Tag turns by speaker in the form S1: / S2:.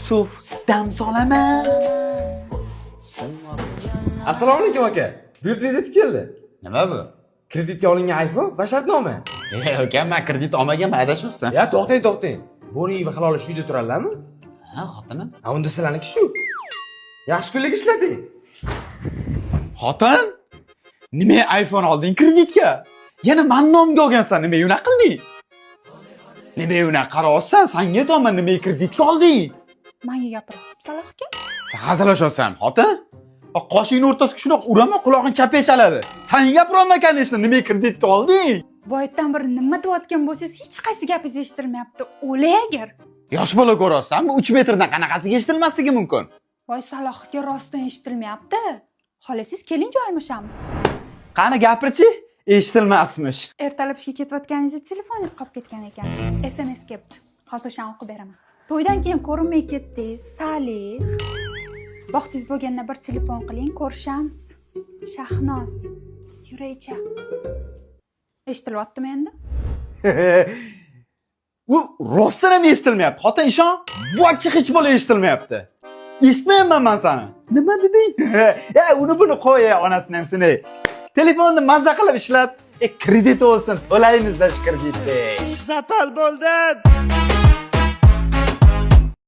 S1: Yusuf, dam solaman.
S2: Assalomu alaykum, aka. Buyurtmangiz yetib keldi.
S1: Nima bu?
S2: Kreditga olingan iPhone va shartnoma.
S1: E, aka, man kredit olmaganman, adashibsan.
S2: Ya, to'xtang, to'xtang. Bo'riyev Hilol shu uyda turadilarmi?
S1: Ha, xotinim.
S2: Ha, unda sizlarniki shu. Yaxshi kunlik ishlating.
S1: Xotin? Nima, iPhone olding kreditga? Yana man nomga olgansan, nima unaqa qilding? Nima unaqa qarayapsan? Sanga aytyapman, nima kreditga olding?
S3: Manga gapiryapsiz, Saloh aka.
S1: Sen hazillashyapsan, xotin? Qoshingni o'rtasiga shunaqa uraman, qulog'ing chapga chaladi. Sanga gapiryapman, конечно, nima kreditga olding?
S3: Boyatdan beri nima deyotgan bo'lsangiz, hech qaysi gapingiz eshitilmayapti. O'lay agar.
S1: Yosh bola ko'ryapsanmi? 3 metrdan qanaqasiga eshitilmasligi mumkin?
S3: Voy, Saloh aka, rostdan eshitilmayapti. Xohlasangiz, keling, joy almashamiz.
S1: Qani, gapirchi? Eshitilmasmish.
S3: Ertalab ishga ketayotganingizda telefoningiz qolib ketgan ekan. SMS kelibdi. Hozir o'shani o'qib beraman. To'ydan keyin ko'rinmay ketdingiz, Salih. Vaqtingiz bo'lganda bir telefon qiling, ko'rishamiz. Shahnoz. Yurakcha. Eshitilyaptimi endi?
S1: U rostdan ham eshitilmayapti. Xotin, ishon, вообще hech bola eshitilmayapti. Eshitmayapman man sani. Nima deding? E, uni buni qo'y, ey, onasini ham seni. Telefonni mazza qilib ishlat. E, kredit olsin, to'laymiz-da shu kreditni.
S4: Запал bo'ldim.